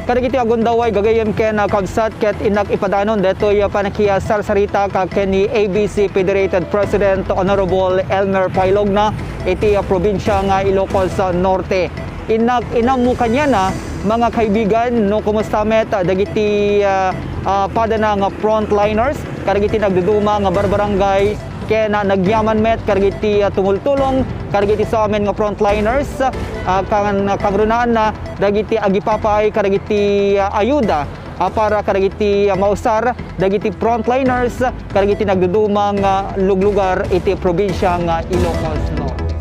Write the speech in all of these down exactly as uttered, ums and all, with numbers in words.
Kadagiti agundaway gagayyem ken, ah, kabsat, ket innak ipadanon daytoy, ah, panakisarsarita ka ken ni A B C Federated President Honorable Elmer Pailogna iti, ah, probinsia nga Ilocos, ah, Norte. Innak inammo kaniana, mga kaibigan, no kumusta met, ah, dagiti, ah, ah, padana nga frontliners, kadagiti nagduduma nga barbarangay, ken, ah, nagyaman met kadagiti, ah, tumultulong kadagiti sa amin nga frontliners, ah, kan-, kangrunaan, ah, dagiti agipapay kadagiti, ah, ayuda, ah, para kadagiti, ah, mausar dagiti frontliners kadagiti nagduduma nga luglugar iti probinsia nga Ilocos Norte.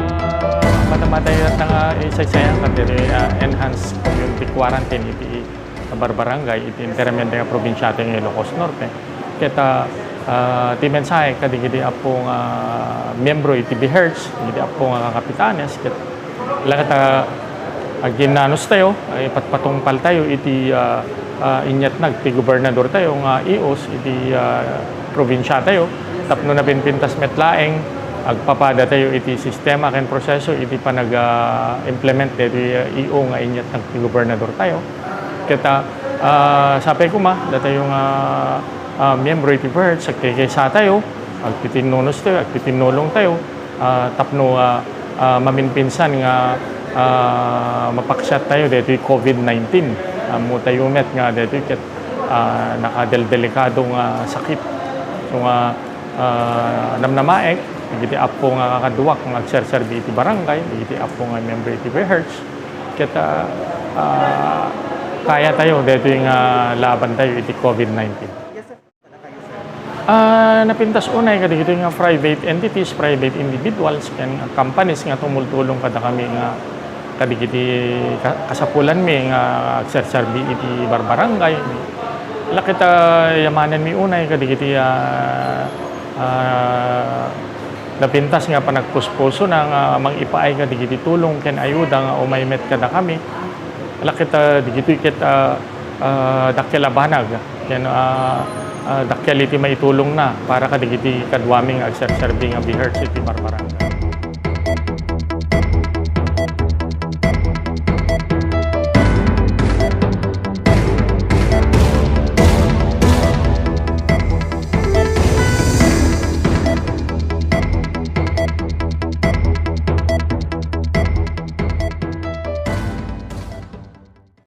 Ah, mata-mata yun nga isaysayan kadiri, ah, enhanced community quarantine iti barbarangay iti enteramente nga probinsiatayo nga Ilocos Norte. Ket, ah, ah, ti mensahe kadagiti appo nga miyembro iti BHERTS, dagiti appo nga kakapitanes, ket la ket, ah, aginnanustayo, ay patpatungpaltayo iti, ah, ah, inyatnag ti gobernadortayo nga E Os iti, ah, probinsiatayo tapno napinpintas met laeng agpapadatayo iti sistema ken proseso iti panag, ah, implement daytoy, ah, E O nga inyatnag ti gobernadortayo. Ket, ah, ah, sapay koma, datayo nga, ah, miyembro iti BHERTS, agkaykaysatayo, agtitinnunostayo, agtitinnulongtayo, ah, tapno, ah, ah, maminpinsan nga, ah, mapaksiattayo daytoy COVID nineteen. Ammotayo met nga daytoy ket, ah, nakadeldelikado nga sakit. So nga, ah, namnamaek, dagiti appo nga kakaduak nga agserserbi iti barangay, dagiti appo nga miyembro iti BHERTS, ket, ah, ah, kayatayo daytoy nga labantayo iti COVID nineteen. Ah, napintas unay kadagitoy nga private entities, private individuals, ken companies nga tumultulong kadakami nga kadagiti ka-, kasapulanmi nga agserserbi iti barbarangay. La ket, ah, yamanenmi unay kadagiti, ah, ah, napintas nga panagpuspusona nga mangipaay kadagiti tulong ken ayuda nga umay met kadakami. La ket, ah, dagitoy ket, ah, ah, dakkel a banag ken, ah, ah, dakkel iti maitulongna para kadagiti kaduami nga agserserbi nga BHERTS iti barbarangay.